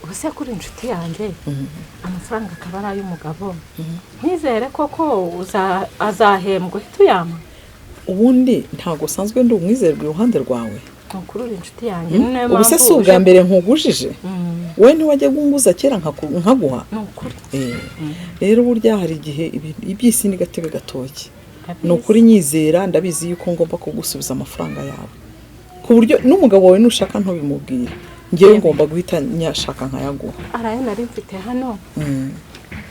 Ubu se kuri inshuti yanjye, amafaranga akaba ari ay'umugabo, ntizere koko azahembwa uhita uyampa? Ubundi ntabwo usanzwe ndi umwizerwa iruhande rwawe? Ni ukuri uri inshuti yanjye, ni nayo Ubu se mpamvu si ubwa uje- mbere nkugujije? Wowe ntiwajya gunguza kera nkaguha? Ni ukuri. Rero burya hari igihe iby'isi ni gatebe gatoki. Ndabizi. Ni ukuri nyizera, ndabizi yuko ngomba kugusubiza amafaranga yawe, ku buryo n'umugabo wawe nushaka ntubimubwire, ngewe ngomba guhita nyashaka nkayaguha. Arayo nari mfite hano,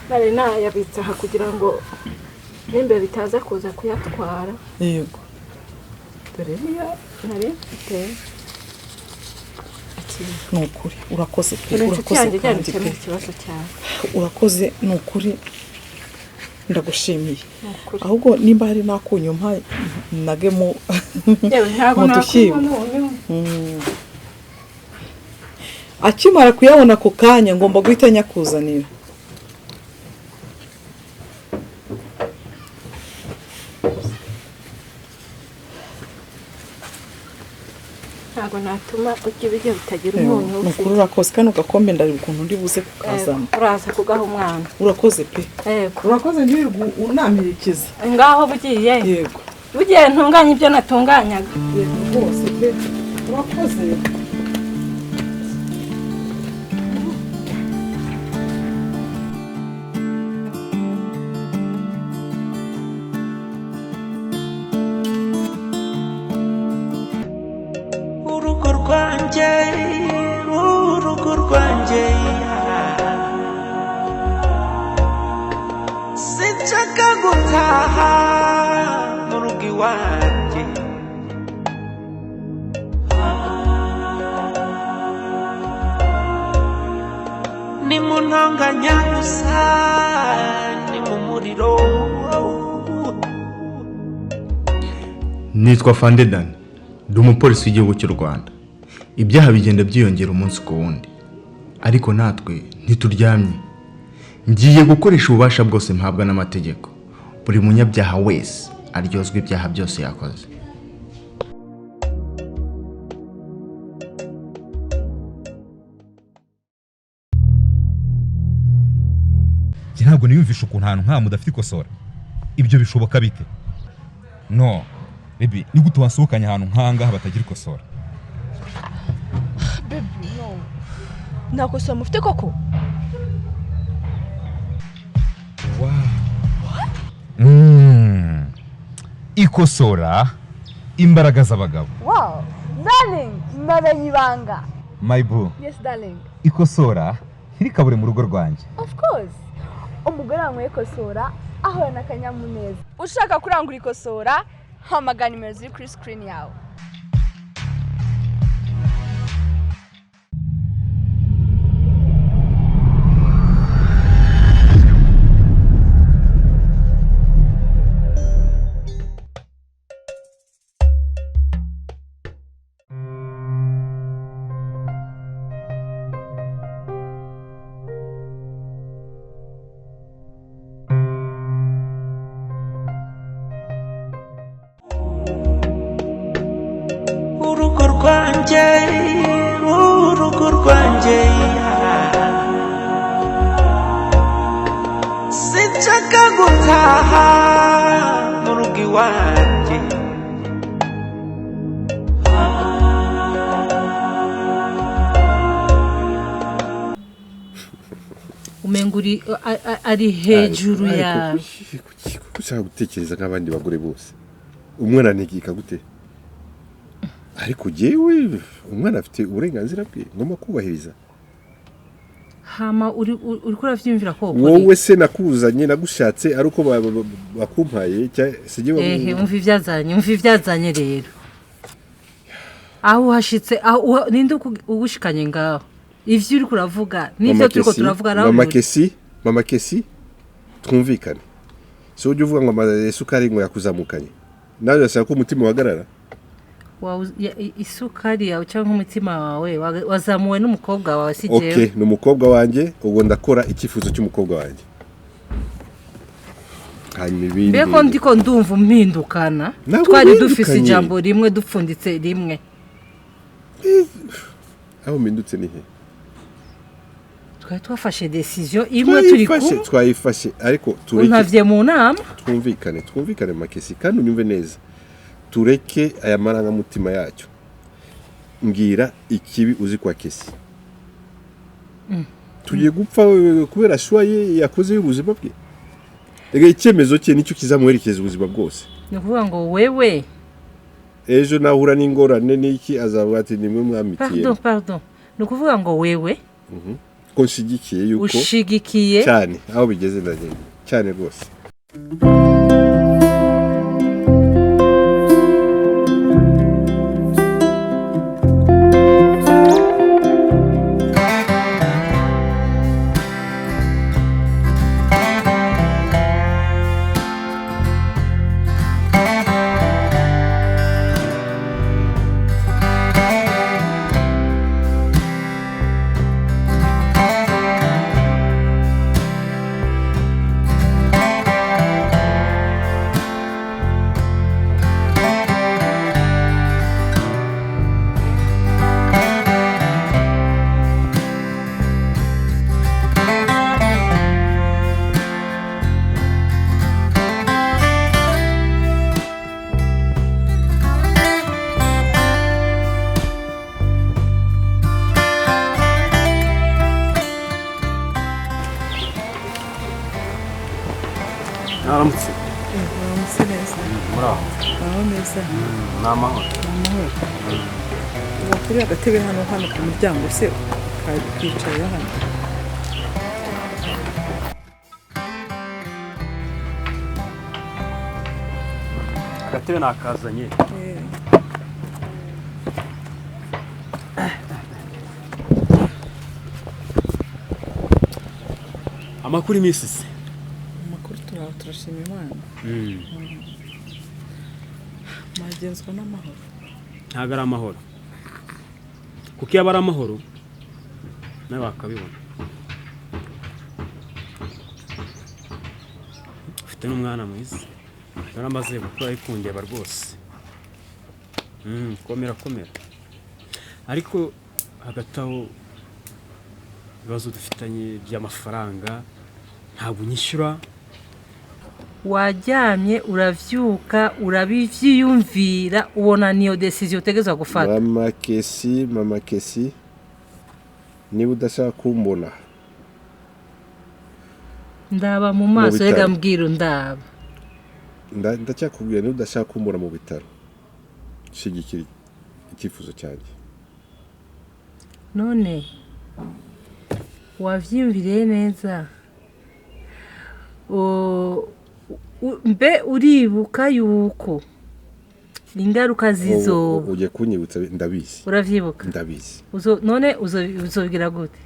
nari nayabitse aha kugira ngo nimba bitaza kuza kuyatwara. Yego. Dore niyo nari mfite. Akira. Ni ukuri urakoze pe. Uri inshuti Urakoze yanjye, genda kandi pe. ukemure ikibazo cyawe. Urakoze, ni ukuri ndagushimiye. Ni ukuri. Ahubwo nimba hari n'akunyu mpa nagemo Yewe, ntabwo mu nakunywa dushyimbo. umunyu. Akimara kuyabona ako kanya ngomba guhita nyakuzanira. Ntabwo natuma urya ibiryo bitagira umunyu. Ni ukuri urakoze. Kano gakombe ndareba ukuntu ndi buze kukazana. Uraza kugaha umwana. Urakoze pe. Yego. Urakoze, ntiwirirwe unamperekeza. Ngaho bugiye. Yego. Bugiye ntunganye ibyo natunganyaga. Yego rwose pe, urakoze. Urugo rwanjye, urugo rwanjye, sinshaka gutaha mu rugo iwanjye. Ni mu ntonganya gusa, ni mu muriro. Nitwa Fandedani, ndi umupolisi w'igihugu cy'u Rwanda. Ibyaha bigenda byiyongera umunsi ku wundi, ariko natwe ntituryamye. Ngiye gukoresha ububasha bwose mpabwa n'amategeko, buri munyabyaha wese aryozwa ibyaha byose yakoze. Njye ntabwo niyumvisha ukuntu ahantu nk'aha mudafite ikosora. Ibyo bishoboka bite? No baby, ni gute wasohokanye ahantu nk'aha ngaha batagira ikosora? Baby, no. Nta kosora mufite koko? Ikosora, imbaraga z'abagabo. Wow, darling, namenye ibanga. My boo. Yes, darling. Ikosora ntirikabure mu rugo rwanjye. Of course. Umugore wanyweye ikosora ahorana akanyamuneza. Ushaka kurangura ikosora, hamagara nimero ziri kuri screen yawe. Urugo rwanjye, urugo rwanjye, sinshaka gutaha mu rugo iwanjye. Umenga uri ari hejuru Ariko yawe. Kuki ushaka gutekereza nk'abandi bagore bose? Umwana anigika gute? Ariko jyewe umwana afite uburenganzira bwe ngomba kubahiriza. Hama uriko uravyiyumvira ko wokora Wowe se nakuzanye, nagushatse ari uko bakumpaye sijye? Ehe, umva ivyazanye, umva ivyazanye rero. Aho uhashitse, aho ninde ugushikanye ngaho? Ivyo uriko uravuga n'ivyo turiko turavuga naho Mama bihuriye. Kesi, mama Kesi, twumvikane. Si ujya uvuga ngo isukari ngo yakuzamukanye, nawe urashaka ko umutima uhagarara? Isukari yawe cyangwa umutima wawe wazamuwe n'umukobwa wawe, si Okay. jewe. Ni umukobwa wanjye, ubwo ndakora icyifuzo cy'umukobwa wanjye, hanyuma ibindi Mbeko ndiko ndumva umpindukana. Ntabwo Twari dufise mpindukanye. ijambo rimwe, dupfunditse rimwe. Aho mpindutse ni he? Twari twafashe décision imwe turi Twayifashe, kumwe. Twayifashe, ariko tureke. Untavye mu nama. Twumvikane, twumvikane, Makesi, kandi unyumve neza. Tureke aya marangamutima yacyo. Mbwira ikibi uzi kwa Kesi. Tugiye gupfa kubera choix ye yakoze y'ubuzima bwe? Rega icyemezo cye nicyo kizamuherekeza ubuzima bwose. Ni ukuvuga ngo wewe Ejo nahura n'ingorane n'iki, azavuga ati: "Nimwe mwamitiye." Pardon, pardon, ni ukuvuga ngo wewe Ko nshyigikiye yuko ushigikiye? Cyane, aho bigeze ndagenda cyane rwose. Mwaramutse. Uramutse neza. Muraho? Aho neza. Ni amahoro? Ni amahoro. Wakuriye agatebe hano ku muryango se, ukicarira hano. Agatebe nakazanye. Amakuru iminsi se? Amakuru turaho, turashima Imana. Mwagenzwa n'amahoro? Ntabwo ari amahoro, kuko iyo aba ari amahoro nawe wakabibona. Ufite n'umwana mwiza, yaramaze gukura, ari kundeba rwose. Komera, komera. Ariko hagati aho, ibibazo dufitanye by'amafaranga, ntabwo unyishyura. Waryamye uravyuka, urabivyiyumvira, ubona niyo décision utegerezwa gufata? Mama Kesi, mama Kesi, niba udashaka kumbona Ndaba mu maso. bitaro. Rega mbwira, ndaba. Ndacyakubwira, niba udashaka kumbona mu bitaro, shyigikira icyifuzo cyanjye. None wavyiyumviriye neza? Mbe uribuka yuko ingaruka zizoba? Ugiye kunyibutsa? Ndabizi. Uravyibuka? Ndabizi. None uzobigira gute,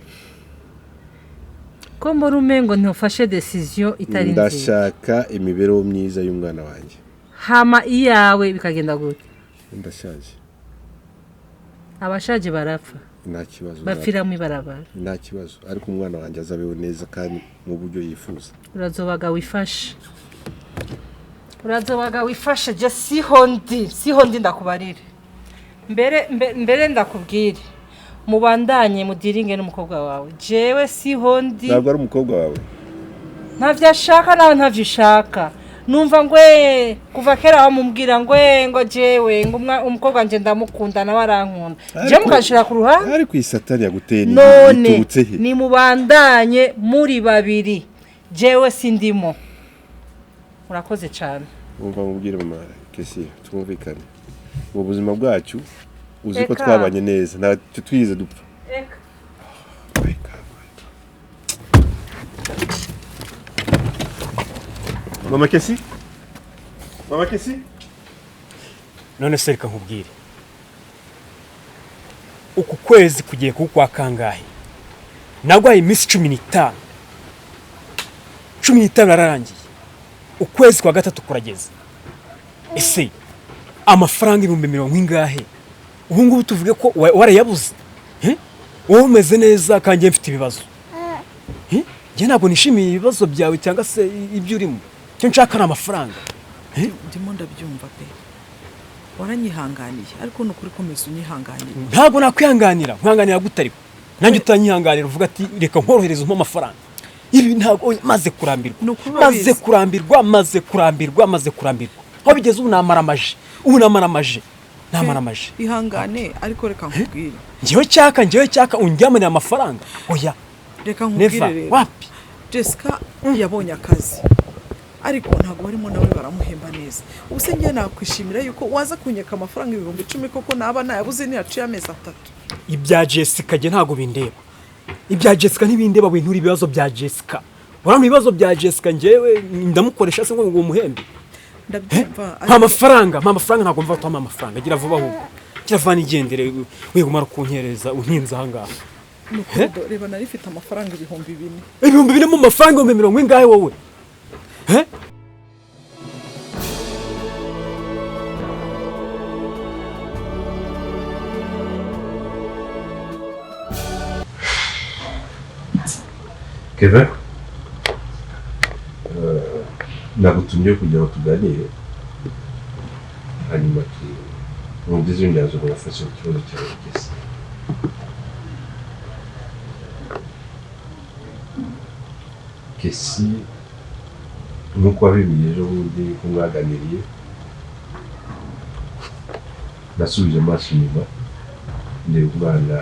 ko mbona umengo ntufashe décision itari nziza? Ndashaka imibereho myiza y'umwana wanjye. Hama iyawe bikagenda gute? Ndashaje. Abashaje barapfa. Nta kibazo. Bapfira mu ibarabara. Nta kibazo, ariko umwana wanjye azabeho neza kandi mu buryo yifuza. Urazobaga wifashe, urazobaga wifashe. Je siho ndi, siho ndi. Ndakubarire mbere mbere, ndakubwire, mubandanye mudiringe n'umukobwa wawe, jewe siho ndi. Ntabwo ari umukobwa wawe. Ntavyo ashaka, nawe ntavyo ushaka. Numva ngwe kuva kera wamubwira ngwe ngo jewe ngo umukobwa wanje ndamukunda, nawe arankunda, je mukashira ku ruhande. Ariko iyi satani yaguteye ni None iturutse he? Nimubandanye muri babiri, jewe sindimo. Murakoze cyane. Wumva mubwire, mama Kesi, twumvikane. Mu buzima bwacu uzi ko Eka. twabanye neza, ntacyo twize dupfa. Eka. My God. Mama Kesi, mama Kesi. None se reka nkubwire, uku kwezi kugiye kuba ukwa kangahe? Nagwaye iminsi 15, 15 yararangiye, ukwezi kwa gatatu kurageze. Ese amafaranga ibihumbi mirongo ingahe ubu ngubu tuvuge ko warayabuze? Eh? Wowe umeze neza kandi mfite ibibazo. Eh? Njye ntabwo nishimiye ibibazo byawe cyangwa se ibyo urimo. Icyo nshaka ni amafaranga. Eh? Ndimo ndabyumva pe, waranyihanganiye, ariko ni ukuri komeza unyihanganiye. Ntabwo nakwihanganira. Nkwihanganira gute ariko? Nanjye utanyihanganira uvuga ati reka nkorohereze umpe amafaranga. Ibi ntabwo, oya, maze kurambirwa, maze kurambirwa, maze kurambirwa, maze kurambirwa. Aho bigeze ubu namara amaje, ubu namara amaje, namara amaje. Ihangane, ariko reka nkubwire. Njyewe cyaka, njyewe cyaka unjyamanira amafaranga, oya. Reka nkubwire Never. rero. Wapi? Jessica yabonye akazi, ariko ntabwo barimo nawe baramuhemba neza. Ubu se njye nakwishimira yuko waza kunyeka amafaranga 10,000 koko naba nayabuze niyaciye amezi 3? Ibya Jessica njye ntabwo bindeba, ibya Jessica ntibindeba. Wintura ibibazo bya Jessica, urabona ibibazo bya Jessica njyewe ndamukoresha se ngo umuhembe? Ndabyumva. Mpa amafaranga, mpa amafaranga, ntabwo mva ko amafaranga. Gira vuba ahubwo, gira vuba nigendere, wigumara kunyereza untinze aha ngaha. Ni ukuri reba, nari mfite amafaranga 4,000. 4,000 mu mafaranga 40,000 ingahe wowe? Eh? Kevin, nagutumye kugira ngo tuganire, hanyuma mwumvize imyanzuro nafashe ku kibazo cyawe kese. Kesi, nk'uko wabimbwiye ejo bundi ko mwaganiriye, nasubije amaso inyuma ndeba umwana,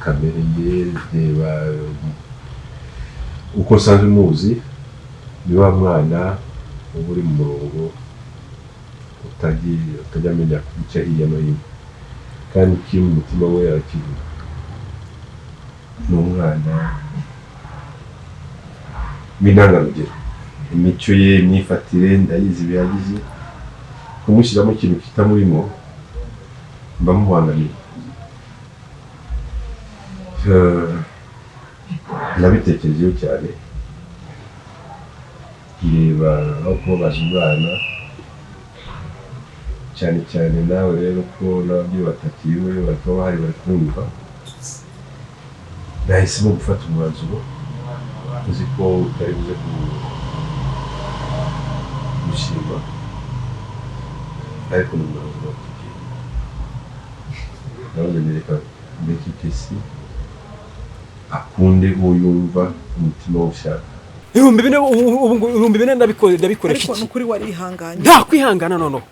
kamere ye, ndeba uko nsanzwe muzi, ni wa mwana uba uri mu murongo, utajya amenya guca hirya no hino, kandi ikiri mu mutima we arakivuga. Ni umwana w'intangarugero, imico ye, imyifatire ndayizi bihagije. Kumushyiramo ikintu kitamurimo mba mubangamira. Nabitekerejeho cyane, ndeba aho kubabaza umwana cyane cyane nawe rero ko n'ababyeyi batakiriwe bakaba bahari bari kumva, nahisemo gufata umwanzuro uzi ko utari buze gushima, ariko ni umwanzuro tugiye. Nawe nereka ndeke Kesi akunde uwo yumva umutima we ushaka. 4,000, ubu 4,000 ndabikoresha Ariko iki? ni ukuri warihanganye. Nta kwihangana noneho,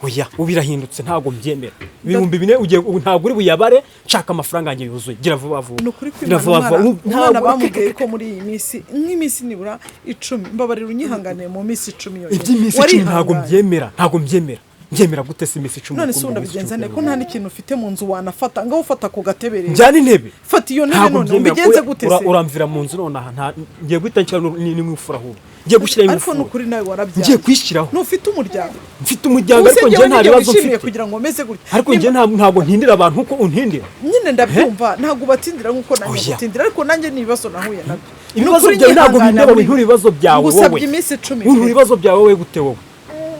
oya, ubu birahindutse, ntabwo mbyemera. 4,000 ugiye ubu ntabwo uri buyabare, nshaka amafaranga yanjye yuzuye. Gira vuba vuba. Ni ukuri Gira kwimana vuba vuba. umwana, Ubu umwana ntabwo bamubwiye ko muri iyi minsi, nk'iminsi nibura 10, mbabarira unyihanganiye mu minsi 10 yonyine. Iby'iminsi 10 ntabwo Warihanganye. mbyemera, ntabwo mbyemera. Mbyemera gute se iminsi 10? None se Ukuntu iminsi ubundi 10 ndabigenza nte ko nta n'ikintu ufite mu nzu wanafata? Ngaho ufata ku gatebe rero. Njyana intebe. Fata iyo ntebe. Ntabwo None mbyemera. ubigenze gute se? Uramvira mu nzu nonaha, nta ngiye guhita nshyira n'ingufuri ahubwo. Ngiye gushyiraho Ariko ni ingufuri. ukuri nawe warabyaye. Ngiye kuyishyiraho. Ntufite umuryango? Mfite umuryango, Ubuse ariko njye njyewe nta nibyo bibazo wishimiye mfite. kugira ngo umeze gutya? Ariko njye ntabwo ntindira abantu nkuko untindira. Nyine ndabyumva, ntabwo ubatindira nkuko nanjye Oya. ngutindira, ariko nanjye ni ibibazo nahuye nabyo. Ni Ibibazo ukuri byawe ntabwo nyihangana bindeba, wintura ibibazo byawe wowe. Ngusabye iminsi 10 Wintura pe. ibibazo byawe wowe gute wowe?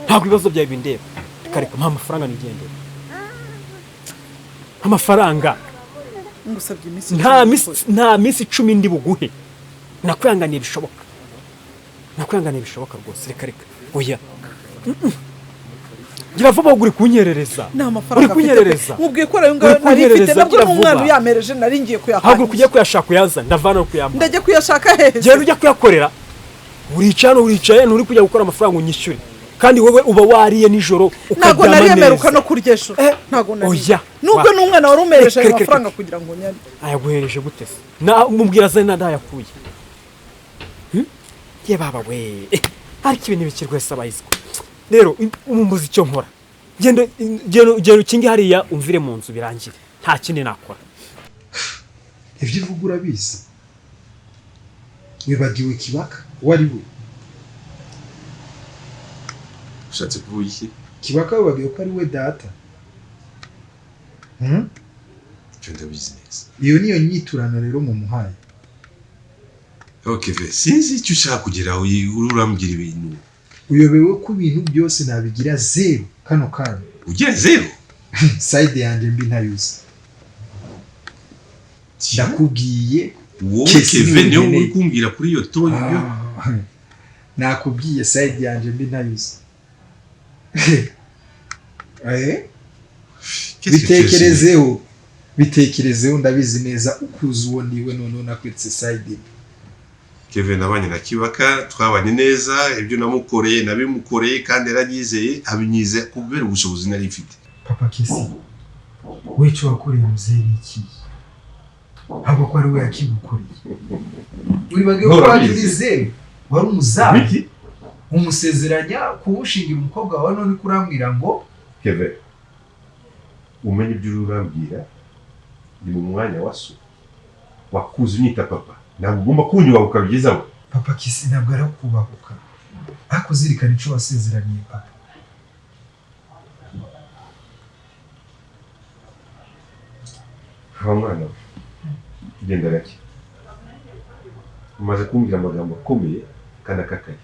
Ntabwo ibibazo byawe bindeba. Reka reka, mpa amafaranga nigendere. Mpa amafaranga. Ngusabye iminsi Nta 10. minsi, nta minsi 10 ndi buguhe. Nakwihanganiye bishoboka. Nakwihanganiye bishoboka rwose, reka reka. Oya. Gira vuba, uri kunyerereza. Nta Uri mafaranga mfite pe. kunyerereza. Nkubwiye ko ayo ngayo Uri nari mfite, kunyerereza, nabwo gira n'umwana vuba. uyamereje nari ngiye Haguruka kuyahahira. ujye kuyashaka uyazane, ndavana no kuyampa. Ndajya kuyashaka hehe? Genda ujya kuyakorera. Uricaye hano, uricaye nturi kujya gukora amafaranga unyishyure. Kandi wowe uba wariye nijoro Ntabwo ukaryama nari yemeruka neza. no kurya ejo, ntabwo nari. Oya. Nubwo n'umwana wari umereje ayo Reka, reka, mafaranga reka. kugira ngo nyare. Ayaguhereje gute se? Na mubwira azane ntayakuye. Ye baba we. Ariko ibintu bikiri rwese abayizwa. Rero umumbuza icyo nkora. Genda genda genda ukinge hariya umvire mu nzu birangire. Nta kindi nakora. Ibyo uvuga urabizi, wibagiwe Kibaka uwo ari we? Ushatse kuvuga iki? Kibaka wibagiwe ko ari we data? Icyo ndabizi neza. Iyo niyo nyiturano rero mumuhaye? Okay, Kevin, sinzi icyo ushaka kugeraho, urambwira ibintu. Uyobewe ko ibintu byose nabigira zeru kano kanya? Ugira zeru? Side yanjye mbi ntayuzi, ndakubwiye. Wowe Kesi Kevin, niwe nkeneye. uri kumbwira kuri iyo toni yo. Ah, nakubwiye side yanjye mbi ntayuzi. Eh? Qu'est-ce que tu Bitekerezeho. Bitekerezeho, ndabizi neza ukuzi uwo niwe. Noneho nakweretse side. Kevin, nabanye na Kibaka, twabanye neza. Ibyo namukoreye nabimukoreye kandi yaranyizeye, abinyize kubera ubushobozi nari mfite. Papa Kesi, we icyo wakoreye muzehe ni ikihe? Ntabwo ko ari we yakigukoreye. Uribagiwe ko waje Nturabizi. uri zeru, wari umuzamu. Biki? Umusezeranya kuwushingira umukobwa wawe, none kurambwira ngo Kevin, umenye ibyo uri urambwira. Ni mu mwanya wa so, wakuze unyita papa, ntabwo ugomba kunyubaha ukabigezaho. Papa Kesi, ntabwo arakubahuka, ariko zirikana icyo wasezeraniye papa. Wa mwana we, genda gake. Umaze kumbwira amagambo akomeye kandi akakaye.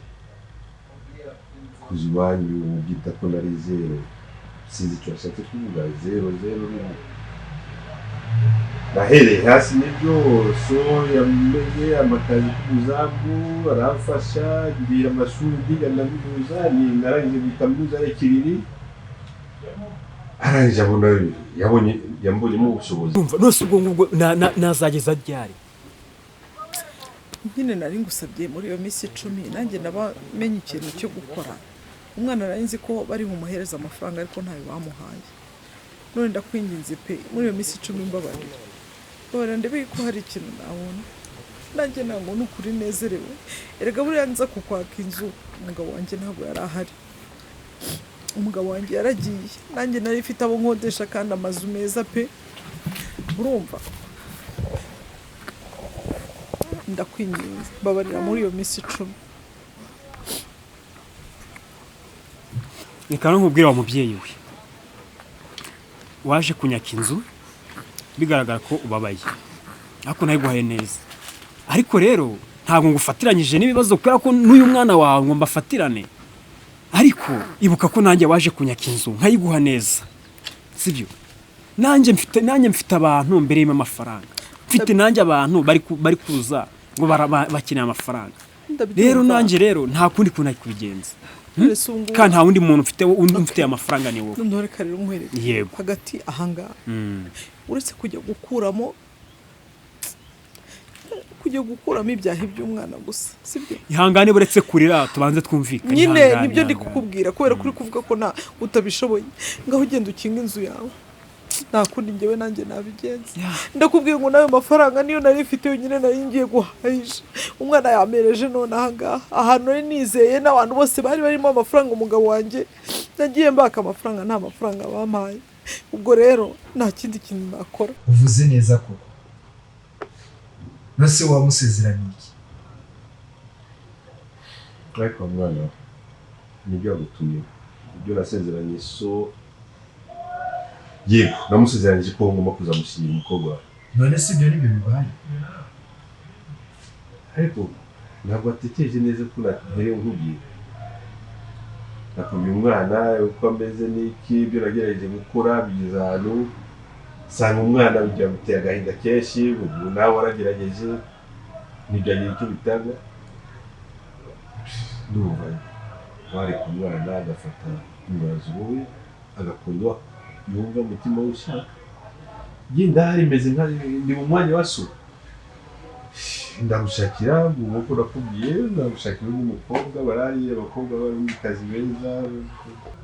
Kuza iwanyu ubyita ko nari zero, sinzi icyo washatse kuvuga. Zero zero ni nahereye hasi, nibyo. So yamenye amakazi k'umuzamu, aramfasha ngira amashuri, ndiga, ndaminuza, ni narangije muri kaminuza ya Kiriri. Arangije abona, yabonye, yambonyemo ubushobozi. Urumva nose ubwo ngubwo nazageza ryari? Nyine nari ngusabye muri iyo minsi 10, nanjye naba menye ikintu cyo gukora. Umwana nari nzi ko bari bumuhereze amafaranga, ariko ntayo bamuhaye. None ndakwinginze pe, muri iyo minsi 10, mbabarira, mbabarira ndebe ko hari ikintu nabona. Nanjye ntabwo ni ukuri nezerewe. Erega buriya nza kukwaka inzu, umugabo wanjye ntabwo yari ahari. Umugabo wanjye yaragiye, nanjye nari mfite abo nkodesha kandi amazu meza pe. Urumva, ndakwinginze, mbabarira muri iyo minsi 10. Reka nkubwire wa mubyeyi we, waje kunyaka inzu bigaragara ko ubabaye, ariko nayiguhaye neza. Ariko rero ntabwo ngufatiranyije n'ibibazo, kubera ko n'uyu mwana wawe ngo mbafatirane. Ariko ibuka ko nanjye waje kunyaka inzu nkayiguha neza, sibyo? Nanjye mfite abantu mbereyemo amafaranga, mfite nanjye abantu bari kuza ngo bakeneye amafaranga. Ndabyumva. Rero nanjye rero nta kundi kuntu nari kubigenza. None se ubu ngubu- Kandi nta wundi muntu mfite, undi mfitiye amafaranga ni wowe. Noneho reka rero nkwereke. Yego. Hagati ahangaha, uretse kujya gukuramo ibyahi by'umwana gusa, sibyo? Ihangane, buretse kurira, tubanze twumvikane. Nyine Ihangane, nibyo ndi ihangane. kukubwira, kubera ko uri kuvuga ko nta utabishoboye. Ngaho ugenda ukinga inzu yawe, nta kundi njyewe nanjye nabigenza. Ndakubwiye ngo nayo mafaranga niyo nari mfite yonyine nari ngiye guhahisha umwana, yamereje. None ahangaha, ahantu nari nizeye n'abantu bose bari barimo amafaranga, umugabo wanjye nagiye mbaka amafaranga, nta mafaranga bampaye. Ubwo rero nta kindi kintu nakora. Uvuze neza koko. Nose wamusezeraniye iki? Ariko wa mwana we, nibyo yagutumye, ibyo nasezeranye so, yego, namusezeranyije ko ngomba kuzamushyingira umukobwa wawe. None si ibyo nibyo bibaye? Ariko ntabwo watekereje neza ko nahereye nkubwira, nakubwiye umwana uko ameze n'iki. Ibyo nagerageje gukora bigeze ahantu nsanga umwana byamuteye agahinda kenshi. Ubu nawe waragerageje, ntibyagira icyo bitanga. Ndumva wareka umwana agafata umwanzuro we, agakunda uwo yumva umutima we ushaka. Genda hari meze nka ndi mu mwanya wa so. Ndagushakira, nk'uko nakubwiye, ndagushakira undi mukobwa. Barahari abakobwa bari mu kazi beza.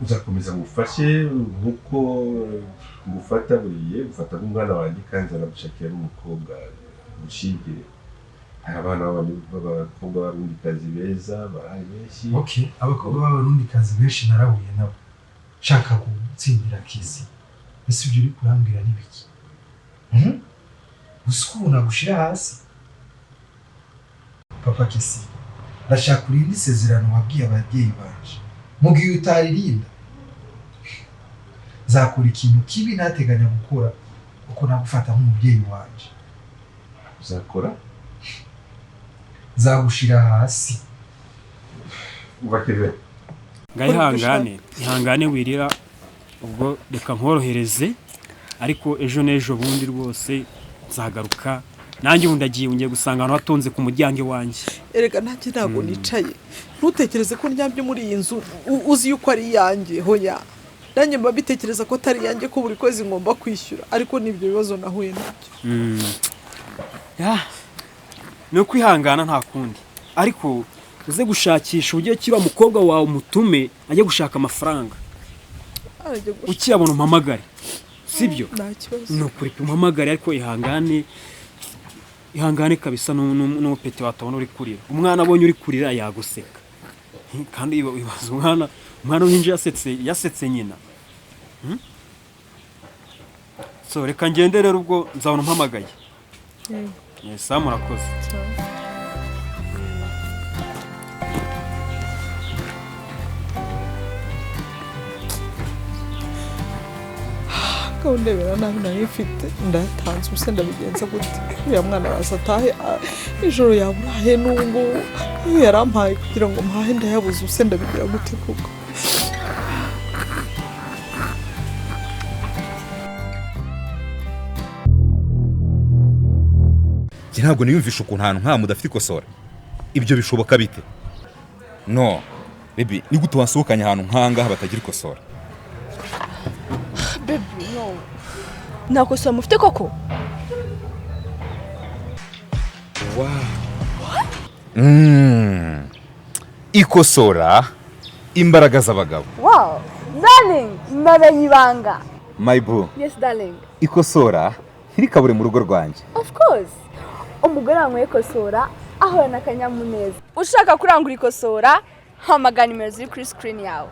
Nzakomeza ngufashe nk'uko ngufata buri gihe, ngufata nk'umwana wanjye, kandi nzanagushakira n'umukobwa ngushingire. Hari abana b'abakobwa b'abarundikazi beza, barahari benshi. Okay, abakobwa b'abarundikazi benshi narahuye nabo nshaka gutsindira Kesi. Ese ibyo uri kurambwira ni biki? Uzi ko ubu nagushira hasi? Papa Kesi, ndashaka urinde isezerano wabwiye ababyeyi banje. Mu gihe utaririnda, nzakora ikintu kibi nateganya gukora, kuko nagufata nk'umubyeyi wanje. Uzakora? Nzagushira hasi. Umva Kevin. Ngaho ihangane, ihangane, wirira. Ubwo reka nkorohereze, ariko ejo n'ejo bundi rwose nzagaruka nanjye. Ubu ndagiye, ngiye gusanga ahantu hatonze ku muryango iwanjye. Erega nanjye ntabwo nicaye. Ntutekereze ko ndyamye muri iyi nzu uzi yuko ari iyanjye. Hoya. Nanjye mba mbitekereza ko atari yanjye, ko buri kwezi ngomba kwishyura, ariko n'ibyo bibazo nahuye nabyo. Ya, ni ukwihangana, nta kundi, ariko uze gushakisha uburyo ki uriya mukobwa wawe umutume ajye gushaka amafaranga. Arajya gushaka. Ukiyabona umpamagare, sibyo? Nta kibazo. Ni ukuri pe, umpamagare, ariko ihangane, ihangane kabisa. N'umupeti watabona uri kurira, umwana abonye uri kurira yaguseka. Kandi ibaza umwana w'inji yasetse nyina. So reka ngende rero, ubwo nzabona umpamagaye. Yego. Yes, murakoze. Kawundebera nabi nari mfite ndayatanze, ubuse ndabigenza gute? Uriya mwana araza atahe, ijoro yaburahe n'ubu ngubu iyo yarampaye kugira ngo mpahe ndayabuze, ubuse ndabigira gute koko? Njye ntabwo niyumvisha ukuntu ahantu nk'aha mudafite ikosora. Ibyo bishoboka bite? No baby, ni gute wansohokanye ahantu nk'aha ngaha batagira ikosora? Baby, no, nta kosora mufite koko? Ikosora, imbaraga z'abagabo. Wow, darling, namenye ibanga. My boo. Yes, darling. Ikosora ntirikabure mu rugo rwanjye. Of course, umugore wanyweye ikosora ahorana akanyamuneza. Ushaka kurangura ikosora, hamagara nimero ziri kuri screen yawe.